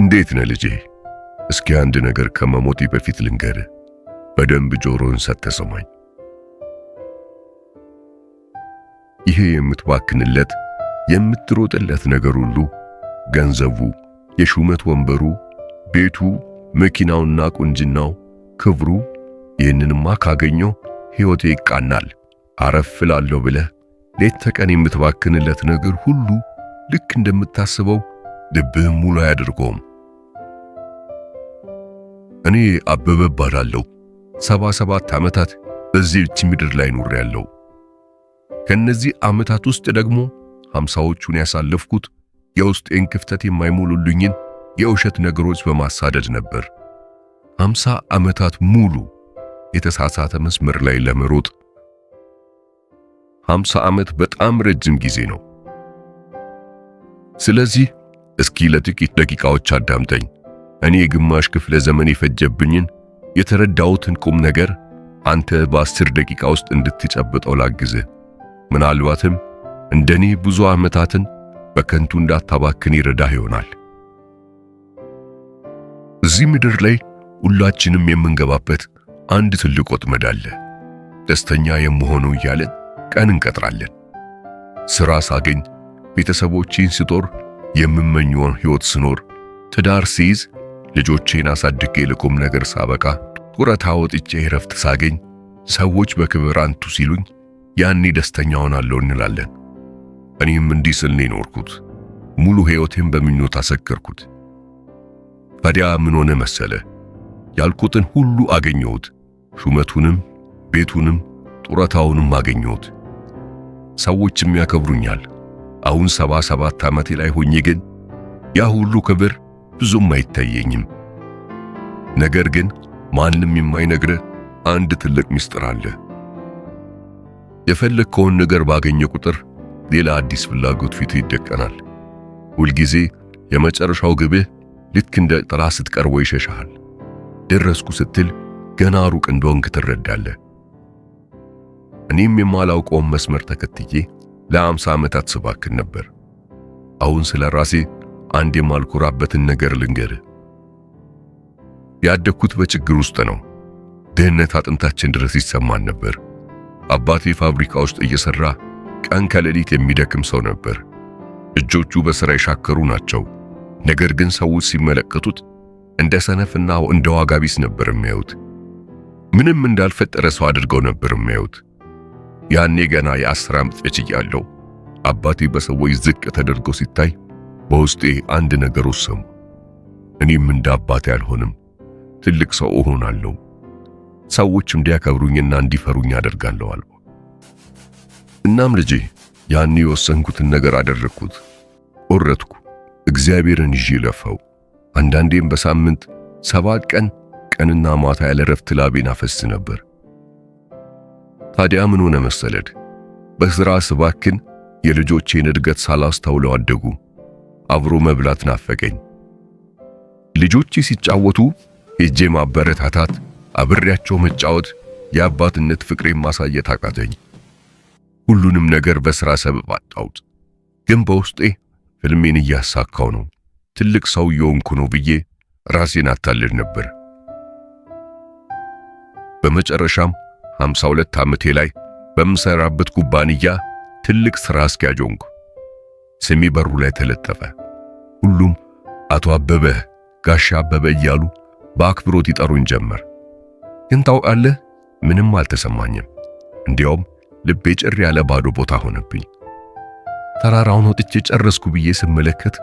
እንዴት ነህ ልጄ? እስኪ አንድ ነገር ከመሞቴ በፊት ልንገርህ። በደንብ ጆሮን ሰጥተህ ስማኝ። ይሄ የምትባክንለት የምትሮጥለት ነገር ሁሉ ገንዘቡ፣ የሹመት ወንበሩ፣ ቤቱ፣ መኪናውና ቁንጅናው፣ ክብሩ፣ ይህንንማ ካገኘው ሕይወቴ ይቃናል፣ አረፍ እላለሁ ብለህ ሌት ተቀን የምትባክንለት ነገር ሁሉ ልክ እንደምታስበው ልብህም ሙሉ አያደርገውም። እኔ አበበ እባላለሁ። 77 ዓመታት በዚህች ምድር ላይ ኖሬያለሁ። ከነዚህ ዓመታት ውስጥ ደግሞ 50ዎቹን ያሳለፍኩት የውስጤን ክፍተት የማይሞሉልኝን የውሸት ነገሮች በማሳደድ ነበር። 50 ዓመታት ሙሉ የተሳሳተ መስመር ላይ ለመሮጥ 50 ዓመት በጣም ረጅም ጊዜ ነው። ስለዚህ እስኪ ለጥቂት ደቂቃዎች አዳምጠኝ። እኔ የግማሽ ክፍለ ዘመን የፈጀብኝን የተረዳሁትን ቁም ነገር አንተ በ10 ደቂቃ ውስጥ እንድትጨብጠው ላግዝህ። ምናልባትም እንደኔ ብዙ ዓመታትን በከንቱ እንዳታባክን ይረዳህ ይሆናል። እዚህ ምድር ላይ ሁላችንም የምንገባበት አንድ ትልቅ ወጥመድ አለ። ደስተኛ የምሆነው እያለን ቀን እንቀጥራለን። ስራ ሳገኝ፣ ቤተሰቦቼን ስጦር፣ የምመኘውን ሕይወት ስኖር፣ ትዳር ስይዝ፣ ልጆቼን አሳድጌ ለቁም ነገር ሳበቃ፣ ጡረታ ወጥቼ እረፍት ሳገኝ፣ ሰዎች በክብር አንቱ ሲሉኝ ያኔ ደስተኛ ሆናለሁ እንላለን። እኔም እንዲህ ስል ነው የኖርኩት። ሙሉ ሕይወቴን በምኞት አሰከርኩት። ታዲያ ምን ሆነ መሰለ? ያልኩትን ሁሉ አገኘሁት። ሹመቱንም፣ ቤቱንም፣ ጡረታውንም አገኘሁት። ሰዎችም ያከብሩኛል። አሁን 77 ዓመቴ ላይ ሆኜ ግን ያ ሁሉ ክብር ብዙም አይታየኝም። ነገር ግን ማንም የማይነግርህ አንድ ትልቅ ምስጢር አለ። የፈለግከውን ነገር ባገኘ ቁጥር ሌላ አዲስ ፍላጎት ፊት ይደቀናል። ሁልጊዜ የመጨረሻው ግብህ ልክ እንደ ጥላ ስትቀርበው ይሸሻሃል። ደረስኩ ስትል ገና ሩቅ እንደሆንክ ትረዳለህ። እኔም የማላውቀውን መስመር ተከትዬ ለ50 ዓመታት ስባክን ነበር። አሁን ስለ ራሴ አንድ የማልኮራበትን ነገር ልንገርህ። ያደግኩት በችግር ውስጥ ነው። ድህነት አጥንታችን ድረስ ይሰማን ነበር። አባቴ ፋብሪካ ውስጥ እየሰራ ቀን ከሌሊት የሚደክም ሰው ነበር። እጆቹ በሥራ የሻከሩ ናቸው። ነገር ግን ሰዎች ሲመለከቱት እንደ ሰነፍና እንደ ዋጋ ቢስ ነበር የሚያዩት። ምንም እንዳልፈጠረ ሰው አድርገው ነበር የሚያዩት። ያኔ ገና የ10 ዓመት ልጅ እያለሁ አባቴ በሰዎች ዝቅ ተደርጎ ሲታይ በውስጤ አንድ ነገር ወሰንኩ። እኔም እንደ አባቴ አልሆንም፣ ትልቅ ሰው እሆናለሁ፣ ሰዎች እንዲያከብሩኝና እንዲፈሩኝ አደርጋለሁ አልኩ። እናም ልጄ ያኔ የወሰንኩትን ነገር አደረግኩት። ቆረጥኩ። እግዚአብሔርን ይዤ ለፋው። አንዳንዴም በሳምንት 7 ቀን ቀንና ማታ ያለ ረፍት ላቤን አፈስ ነበር። ታዲያ ምን ሆነ መሰለድ? በሥራ ስባክን የልጆቼን እድገት ሳላስተውለው አደጉ። አብሮ መብላት ናፈቀኝ። ልጆቼ ሲጫወቱ ሄጄ ማበረታታት፣ አብሬያቸው መጫወት፣ የአባትነት ፍቅሬን ማሳየት አቃተኝ። ሁሉንም ነገር በሥራ ሰበብ አጣሁት። ግን በውስጤ ሕልሜን እያሳካው ነው፣ ትልቅ ሰው እየሆንኩ ነው ብዬ ራሴን አታልል ነበር። በመጨረሻም 52 ዓመቴ ላይ በምሰራበት ኩባንያ ትልቅ ሥራ አስኪያጅ ሆንኩ። ስሜ በሩ ላይ ተለጠፈ። ሁሉም አቶ አበበ፣ ጋሻ አበበ እያሉ በአክብሮት ይጠሩኝ ጀመር። ግን ታውቃለህ፣ ምንም አልተሰማኝም። እንዲያውም ልቤ ጭር ያለ ባዶ ቦታ ሆነብኝ። ተራራውን ወጥቼ ጨረስኩ ብዬ ስመለከት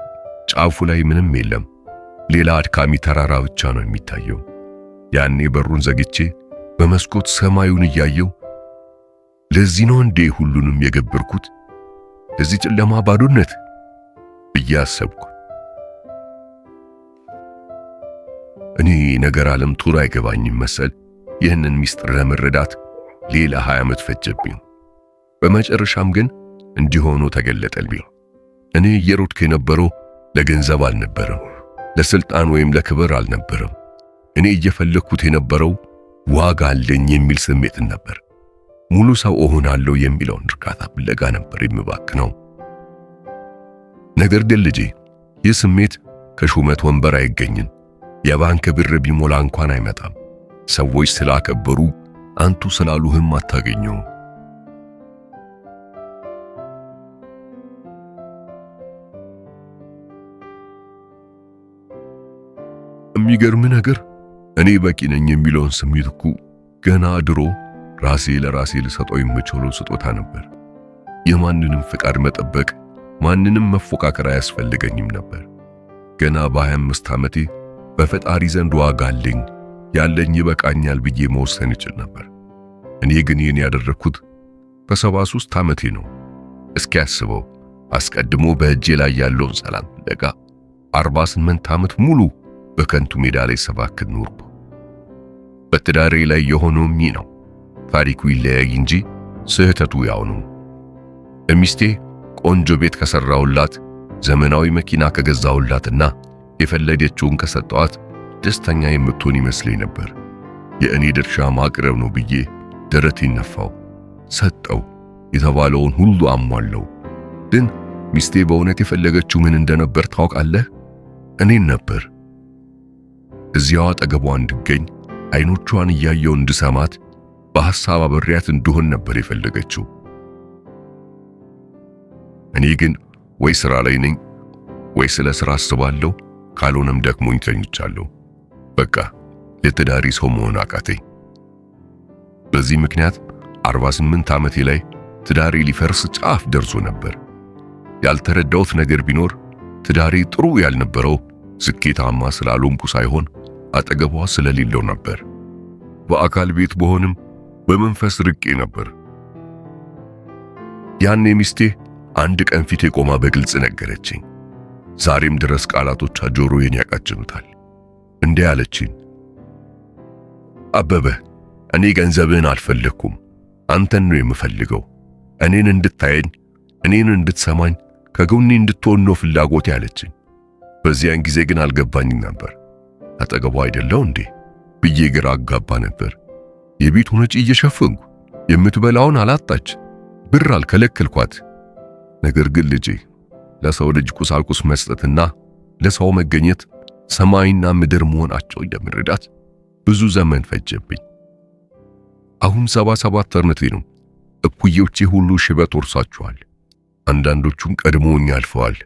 ጫፉ ላይ ምንም የለም። ሌላ አድካሚ ተራራ ብቻ ነው የሚታየው። ያኔ በሩን ዘግቼ በመስኮት ሰማዩን እያየው ለዚህ ነው እንዴ ሁሉንም የገበርኩት? ለዚህ ጨለማ ባዶነት ብዬ አሰብኩ። እኔ ነገር ዓለም ቱር አይገባኝም መሰል ይህንን ምስጢር ለመረዳት ሌላ 20 ዓመት ፈጀብኝ። በመጨረሻም ግን እንዲህ ሆኖ ተገለጠልኝ። እኔ እየሮጥኩ የነበረው ለገንዘብ አልነበረም፣ ለስልጣን ወይም ለክብር አልነበረም። እኔ እየፈለግኩት የነበረው ዋጋ አለኝ የሚል ስሜትን ነበር። ሙሉ ሰው እሆናለሁ የሚለውን እርካታ ፍለጋ ነበር የምባክነው። ነገር ግን ልጄ ይህ ስሜት ከሹመት ወንበር አይገኝም። የባንክ ብር ቢሞላ እንኳን አይመጣም። ሰዎች ስላከበሩ አንቱ ስላሉህም አታገኘውም። የሚገርም ነገር እኔ በቂ ነኝ የሚለውን ስሜት እኮ ገና ድሮ ራሴ ለራሴ ልሰጠው የምችለው ስጦታ ነበር። የማንንም ፍቃድ መጠበቅ፣ ማንንም መፎካከር አያስፈልገኝም ነበር። ገና በ25 ዓመቴ በፈጣሪ ዘንድ ዋጋ አለኝ፣ ያለኝ ይበቃኛል ብዬ መወሰን እችል ነበር። እኔ ግን ይህን ያደረግኩት በ73 ዓመቴ ነው። እስኪ አስበው፣ አስቀድሞ በእጄ ላይ ያለውን ሰላም ፍለጋ 48 ዓመት ሙሉ በከንቱ ሜዳ ላይ ሰባክን ኖርኩ። በትዳሬ ላይ የሆነው ይህ ነው። ታሪኩ ይለያይ እንጂ ስህተቱ ያው ነው። ሚስቴ ቆንጆ ቤት ከሰራሁላት፣ ዘመናዊ መኪና ከገዛሁላትና የፈለገችውን ከሰጠኋት ደስተኛ የምትሆን ይመስለኝ ነበር። የእኔ ድርሻ ማቅረብ ነው ብዬ ደረቴን ነፋው። ሰጠው፣ የተባለውን ሁሉ አሟለው። ግን ሚስቴ በእውነት የፈለገችው ምን እንደነበር ታውቃለህ? እኔን ነበር። እዚያው አጠገቧ እንድገኝ፣ አይኖቿን እያየው እንድሰማት፣ በሐሳብ አብሬያት እንድሆን ነበር የፈለገችው። እኔ ግን ወይ ስራ ላይ ነኝ፣ ወይ ስለ ስራ አስባለሁ፣ ካልሆነም ደክሞኝ ተኝቻለሁ። በቃ የትዳሪ ሰው መሆን አቃተኝ። በዚህ ምክንያት 48 ዓመቴ ላይ ትዳሬ ሊፈርስ ጫፍ ደርሶ ነበር። ያልተረዳሁት ነገር ቢኖር ትዳሬ ጥሩ ያልነበረው ስኬታማ ስላልሆንኩ ሳይሆን አጠገቧ ስለሌለው ነበር። በአካል ቤት በሆንም በመንፈስ ርቄ ነበር። ያኔ ሚስቴ አንድ ቀን ፊቴ ቆማ በግልጽ ነገረችኝ። ዛሬም ድረስ ቃላቶቿ ጆሮዬን ያቃጭኑታል። እንዲህ አለችኝ፣ አበበ፣ እኔ ገንዘብህን አልፈለግኩም፣ አንተን ነው የምፈልገው። እኔን እንድታየኝ፣ እኔን እንድትሰማኝ፣ ከጎኔ እንድትሆን ነው ፍላጎቴ አለችኝ። በዚያን ጊዜ ግን አልገባኝም ነበር። አጠገቧ አይደለው እንዴ ብዬ ግራ አጋባ ነበር። የቤቱን ወጪ እየሸፈንኩ የምትበላውን አላጣች፣ ብር አልከለከልኳት። ነገር ግን ልጄ፣ ለሰው ልጅ ቁሳቁስ መስጠትና ለሰው መገኘት ሰማይና ምድር መሆናቸው ለመረዳት ብዙ ዘመን ፈጀብኝ። አሁን 77 ዓመቴ ነው። እኩዮቼ ሁሉ ሽበት ወርሳቸዋል። አንዳንዶቹም ቀድሞውኝ አልፈዋል።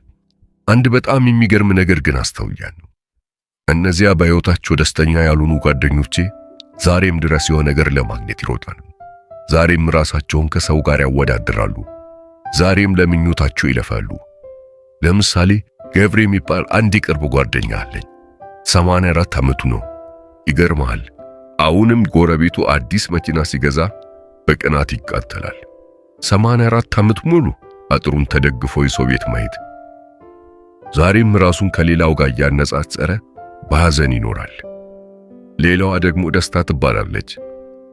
አንድ በጣም የሚገርም ነገር ግን አስተውያለሁ። እነዚያ በሕይወታቸው ደስተኛ ያልሆኑ ጓደኞቼ ዛሬም ድረስ የሆነ ነገር ለማግኘት ይሮጣሉ። ዛሬም ራሳቸውን ከሰው ጋር ያወዳድራሉ። ዛሬም ለምኞታቸው ይለፋሉ። ለምሳሌ ገብሬ የሚባል አንድ የቅርብ ጓደኛ አለኝ። 84 ዓመቱ ነው። ይገርምሃል፣ አሁንም ጎረቤቱ አዲስ መኪና ሲገዛ በቅናት ይቃጠላል። 84 ዓመት ሙሉ አጥሩን ተደግፎ የሰው ቤት ማየት። ዛሬም ራሱን ከሌላው ጋር እያነጻጸረ በሐዘን ይኖራል። ሌላዋ ደግሞ ደስታ ትባላለች።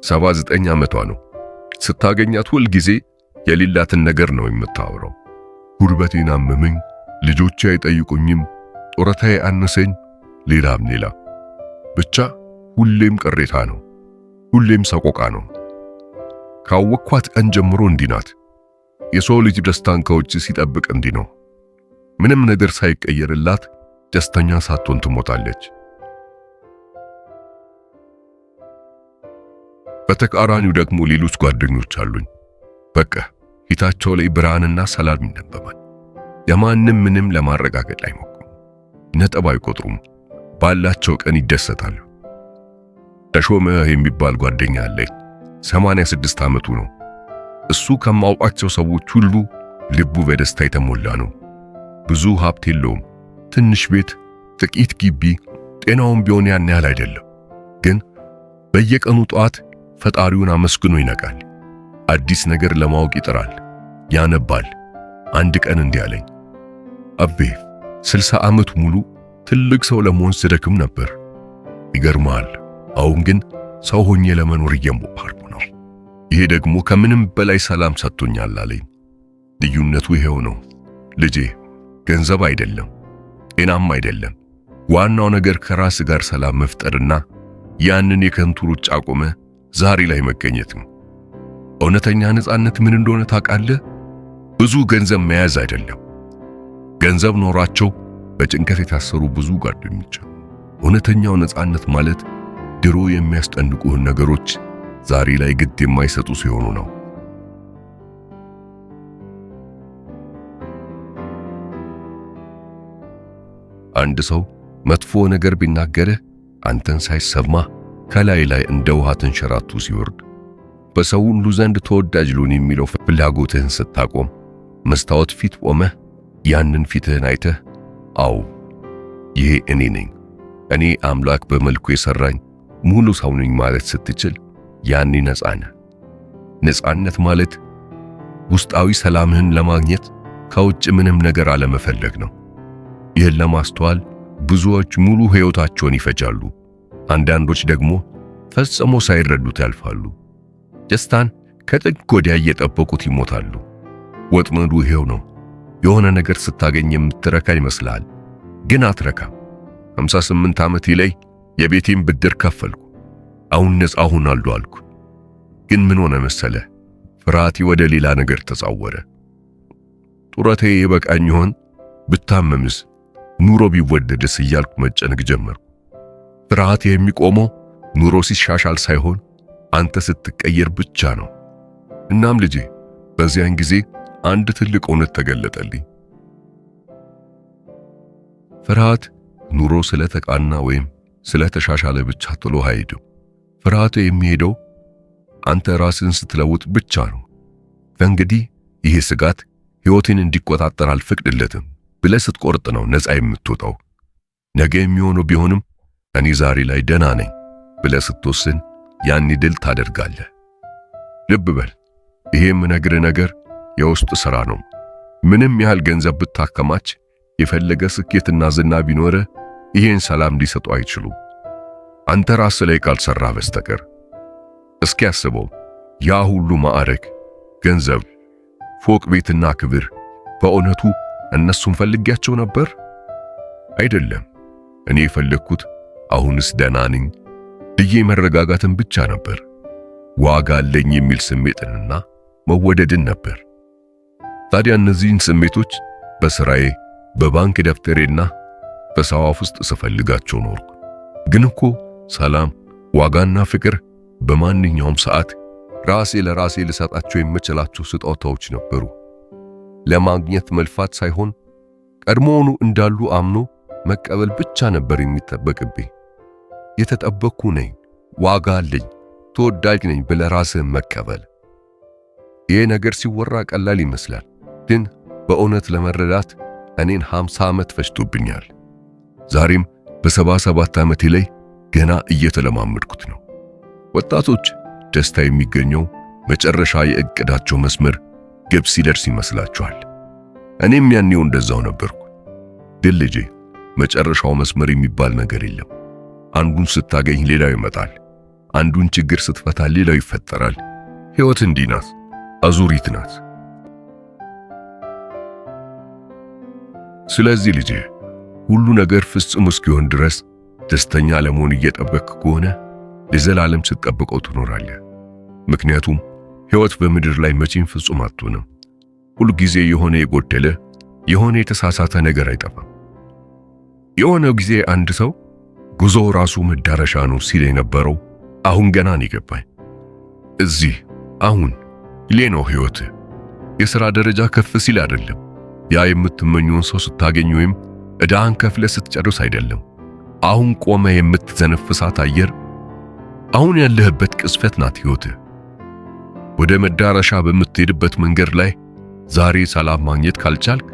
79 ዓመቷ ነው። ስታገኛት ሁል ጊዜ የሌላትን ነገር ነው የምታወራው። ጉልበቴን አመመኝ፣ ልጆቼ አይጠይቁኝም፣ ጡረታዬ አነሰኝ፣ ሌላም ሌላ። ብቻ ሁሌም ቅሬታ ነው፣ ሁሌም ሰቆቃ ነው። ካወቅኳት ቀን ጀምሮ እንዲህ ናት። የሰው ልጅ ደስታን ከውጭ ሲጠብቅ እንዲህ ነው። ምንም ነገር ሳይቀየርላት ደስተኛ ሳትሆን ትሞታለች። በተቃራኒው ደግሞ ሌሎች ጓደኞች አሉኝ። በቃ ፊታቸው ላይ ብርሃንና ሰላም ይነበባል። የማንም ምንም ለማረጋገጥ አይሞክሩም። ነጥብ አይቆጥሩም። ባላቸው ቀን ይደሰታሉ። ተሾመ የሚባል ጓደኛ አለኝ። 86 ዓመቱ ነው። እሱ ከማውቃቸው ሰዎች ሁሉ ልቡ በደስታ የተሞላ ነው። ብዙ ሀብት የለውም። ትንሽ ቤት፣ ጥቂት ግቢ፣ ጤናውም ቢሆን ያን ያህል አይደለም። ግን በየቀኑ ጠዋት ፈጣሪውን አመስግኖ ይነቃል። አዲስ ነገር ለማወቅ ይጥራል፣ ያነባል። አንድ ቀን እንዲህ አለኝ፣ አቤ 60 ዓመት ሙሉ ትልቅ ሰው ለመሆን ስደክም ነበር። ይገርማል። አሁን ግን ሰው ሆኜ ለመኖር እየሞከርኩ ነው። ይሄ ደግሞ ከምንም በላይ ሰላም ሰጥቶኛል አለኝ። ልዩነቱ ይሄው ነው ልጄ፣ ገንዘብ አይደለም፣ ጤናም አይደለም። ዋናው ነገር ከራስ ጋር ሰላም መፍጠርና ያንን የከንቱ ሩጫ ቆመ ዛሬ ላይ መገኘት ነው። እውነተኛ ነፃነት ምን እንደሆነ ታውቃለህ? ብዙ ገንዘብ መያዝ አይደለም። ገንዘብ ኖሯቸው በጭንቀት የታሰሩ ብዙ ጓደኞች። እውነተኛው ነፃነት ማለት ድሮ የሚያስጨንቁህን ነገሮች ዛሬ ላይ ግድ የማይሰጡ ሲሆኑ ነው። አንድ ሰው መጥፎ ነገር ቢናገርህ አንተን ሳይሰማ ከላይ ላይ እንደ ውሃ ተንሸራቶ ሲወርድ፣ በሰው ሁሉ ዘንድ ተወዳጅ ልሁን የሚለው ፍላጎትህን ስታቆም፣ መስታወት ፊት ቆመህ ያንን ፊትህን አይተህ አዎ ይሄ እኔ ነኝ፣ እኔ አምላክ በመልኩ የሰራኝ ሙሉ ሰው ነኝ ማለት ስትችል ያኔ ነፃ ነህ። ነፃነት ማለት ውስጣዊ ሰላምህን ለማግኘት ከውጭ ምንም ነገር አለመፈለግ ነው። ይህን ለማስተዋል ብዙዎች ሙሉ ሕይወታቸውን ይፈጃሉ። አንዳንዶች ደግሞ ፈጽሞ ሳይረዱት ያልፋሉ። ደስታን ከጥግ ወዲያ እየጠበቁት ይሞታሉ። ወጥመዱ ይሄው ነው። የሆነ ነገር ስታገኝ የምትረካ ይመስልሃል፣ ግን አትረካም። 58 ዓመቴ ላይ የቤቴን ብድር ከፈልኩ። አሁን ነፃ ሆናለሁ አልኩ። ግን ምን ሆነ መሰለህ? ፍርሃቴ ወደ ሌላ ነገር ተዛወረ። ጡረታዬ ይበቃኝ ይሆን? ብታመምስ? ኑሮ ቢወደድስ? እያልኩ መጨነቅ ጀመርኩ። ፍርሃቴ የሚቆመው ኑሮ ሲሻሻል ሳይሆን አንተ ስትቀየር ብቻ ነው። እናም ልጄ በዚያን ጊዜ አንድ ትልቅ እውነት ተገለጠልኝ። ፍርሃት ኑሮ ስለተቃና ወይም ስለተሻሻለ ብቻ ጥሎ አይሄድም። ፍርሃቱ የሚሄደው አንተ ራስን ስትለውጥ ብቻ ነው። ከእንግዲህ ይሄ ስጋት ሕይወቴን እንዲቆጣጠር አልፈቅድለትም ብለህ ስትቆርጥ ነው ነፃ የምትወጣው። ነገ የሚሆነው ቢሆንም እኔ ዛሬ ላይ ደህና ነኝ ብለህ ስትወስን ያኔ ድል ታደርጋለህ። ልብ በል፣ ይሄ የምነግርህ ነገር የውስጥ ሥራ ነው። ምንም ያህል ገንዘብ ብታከማች፣ የፈለገ ስኬትና ዝና ቢኖርህ ይሄን ሰላም ሊሰጡ አይችሉም፣ አንተ ራስህ ላይ ካልሰራህ በስተቀር። እስኪ አስበው፣ ያ ሁሉ ማዕረግ፣ ገንዘብ፣ ፎቅ ቤትና ክብር በእውነቱ እነሱን ፈልጌያቸው ነበር? አይደለም። እኔ የፈለግኩት አሁንስ ደህና ነኝ ብዬ መረጋጋትን ብቻ ነበር። ዋጋ አለኝ የሚል ስሜትንና መወደድን ነበር። ታዲያ እነዚህን ስሜቶች በስራዬ፣ በባንክ ደብተሬና በሰው አፍ ውስጥ ስፈልጋቸው ኖርኩ። ግን እኮ ሰላም፣ ዋጋና ፍቅር በማንኛውም ሰዓት ራሴ ለራሴ ልሰጣቸው የምችላቸው ስጦታዎች ነበሩ። ለማግኘት መልፋት ሳይሆን ቀድሞውኑ እንዳሉ አምኖ መቀበል ብቻ ነበር የሚጠበቅብኝ። የተጠበቅኩ ነኝ፣ ዋጋ አለኝ፣ ተወዳጅ ነኝ ብለህ ራስህን መቀበል። ይሄ ነገር ሲወራ ቀላል ይመስላል፣ ግን በእውነት ለመረዳት እኔን 50 ዓመት ፈጅቶብኛል። ዛሬም በ77 ዓመቴ ላይ ገና እየተለማመድኩት ነው። ወጣቶች ደስታ የሚገኘው መጨረሻ የእቅዳቸው መስመር ግብ ሲደርስ ይመስላችኋል። እኔም ያኔው እንደዛው ነበርኩ። ግን ልጄ መጨረሻው መስመር የሚባል ነገር የለም። አንዱን ስታገኝ ሌላው ይመጣል። አንዱን ችግር ስትፈታ ሌላው ይፈጠራል። ሕይወት እንዲህ ናት፣ አዙሪት ናት። ስለዚህ ልጄ ሁሉ ነገር ፍጹም እስኪሆን ድረስ ደስተኛ ለመሆን እየጠበቅክ ከሆነ ለዘላለም ስትጠብቀው ትኖራለህ። ምክንያቱም ሕይወት በምድር ላይ መቼም ፍጹም አትሆንም። ሁሉ ጊዜ የሆነ የጎደለ የሆነ የተሳሳተ ነገር አይጠፋም። የሆነ ጊዜ አንድ ሰው ጉዞው ራሱ መዳረሻ ነው ሲል የነበረው አሁን ገና ነው የገባኝ። እዚህ አሁን ሌ ነው ሕይወት። የሥራ ደረጃ ከፍ ሲል አይደለም፣ ያ የምትመኘውን ሰው ስታገኝ ወይም ዕዳህን ከፍለህ ስትጨርስ አይደለም። አሁን ቆመ የምትተነፍሳት አየር፣ አሁን ያለህበት ቅጽበት ናት ሕይወትህ። ወደ መዳረሻ በምትሄድበት መንገድ ላይ ዛሬ ሰላም ማግኘት ካልቻልክ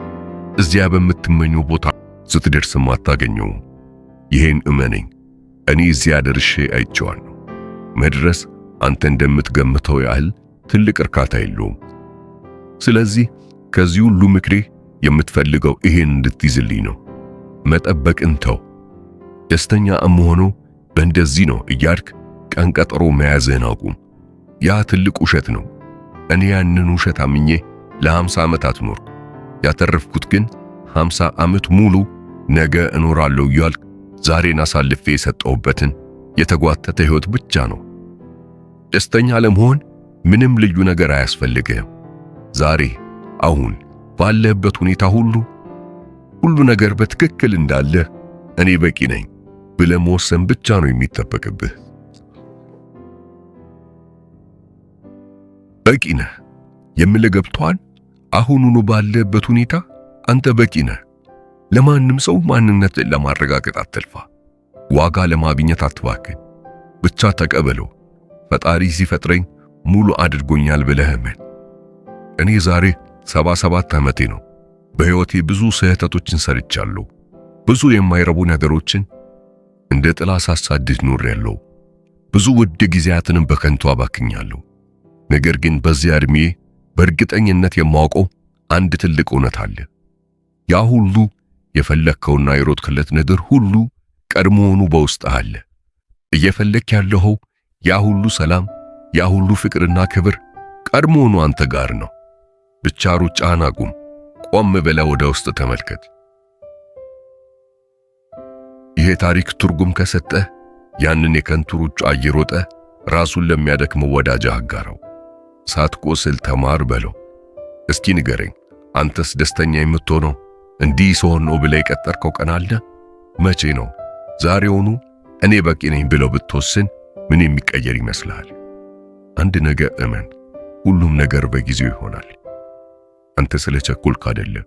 እዚያ በምትመኘው ቦታ ስትደርስም አታገኘውም። ይሄን እመነኝ፣ እኔ እዚያ ደርሼ አይቼዋለሁ። መድረስ አንተ እንደምትገምተው ያህል ትልቅ እርካታ የለውም። ስለዚህ ከዚህ ሁሉ ምክሬ የምትፈልገው ይሄን እንድትይዝልኝ ነው። መጠበቅን ተው። ደስተኛ እምሆነው በእንደዚህ ነው እያልክ ቀን ቀጠሮ መያዝህን አቁም። ያ ትልቅ ውሸት ነው። እኔ ያንን ውሸት አምኜ ለ50 ዓመታት ኖርኩ። ያተረፍኩት ግን 50 ዓመት ሙሉ ነገ እኖራለሁ እያልክ ዛሬን አሳልፌ የሰጠሁበትን የተጓተተ ሕይወት ብቻ ነው። ደስተኛ ለመሆን ምንም ልዩ ነገር አያስፈልግህም። ዛሬ አሁን ባለህበት ሁኔታ ሁሉ ሁሉ ነገር በትክክል እንዳለ እኔ በቂ ነኝ ብለህ መወሰን ብቻ ነው የሚጠበቅብህ። በቂ ነህ የምልህ ገብቶሃል? አሁኑኑ ባለበት ሁኔታ አንተ በቂ ነህ። ለማንም ሰው ማንነትን ለማረጋገጥ አትልፋ። ዋጋ ለማግኘት አትባክን። ብቻ ተቀበለው። ፈጣሪ ሲፈጥረኝ ሙሉ አድርጎኛል ብለህ እመን። እኔ ዛሬ 77 ዓመቴ ነው። በሕይወቴ ብዙ ስህተቶችን ሰርቻለሁ። ብዙ የማይረቡ ነገሮችን እንደ ጥላ ሳሳድድ ኖሬያለሁ። ብዙ ውድ ጊዜያትንም በከንቱ አባክኛለሁ። ነገር ግን በዚያ ዕድሜ በእርግጠኝነት የማውቀው አንድ ትልቅ እውነት አለ። ያ ሁሉ የፈለግከውና የሮጥክለት ነገር ሁሉ ቀድሞውኑ በውስጥህ አለ። እየፈለግክ ያለኸው ያ ሁሉ ሰላም፣ ያ ሁሉ ፍቅርና ክብር ቀድሞውኑ አንተ ጋር ነው። ብቻ ሩጫህን አቁም። ቆም ብለህ ወደ ውስጥ ተመልከት። ይሄ ታሪክ ትርጉም ከሰጠህ ያንን የከንቱ ሩጫ እየሮጠ ራሱን ለሚያደክመው ወዳጅህ አጋራው። ሳትቆስል ተማር በለው። እስኪ ንገረኝ፣ አንተስ ደስተኛ የምትሆነው እንዲህ ስሆን ነው ብለህ የቀጠርከው ቀን አለ? መቼ ነው? ዛሬውኑ እኔ በቂ ነኝ ብለው ብትወስን ምን የሚቀየር ይመስልሃል? አንድ ነገር እመን፣ ሁሉም ነገር በጊዜው ይሆናል። አንተ ስለ ቸኮልክ አይደለም።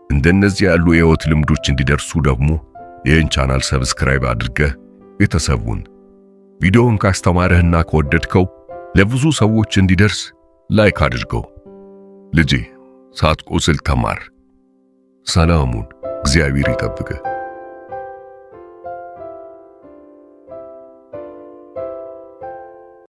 እንደነዚህ ያሉ የህይወት ልምዶች እንዲደርሱ ደግሞ ይህን channel subscribe አድርገህ ቤተሰቡን ቪዲዮውን ካስተማረህና ከወደድከው ለብዙ ሰዎች እንዲደርስ like አድርገው። ልጄ ሳትቆስል ተማር። ሰላሙን እግዚአብሔር ይጠብቅህ።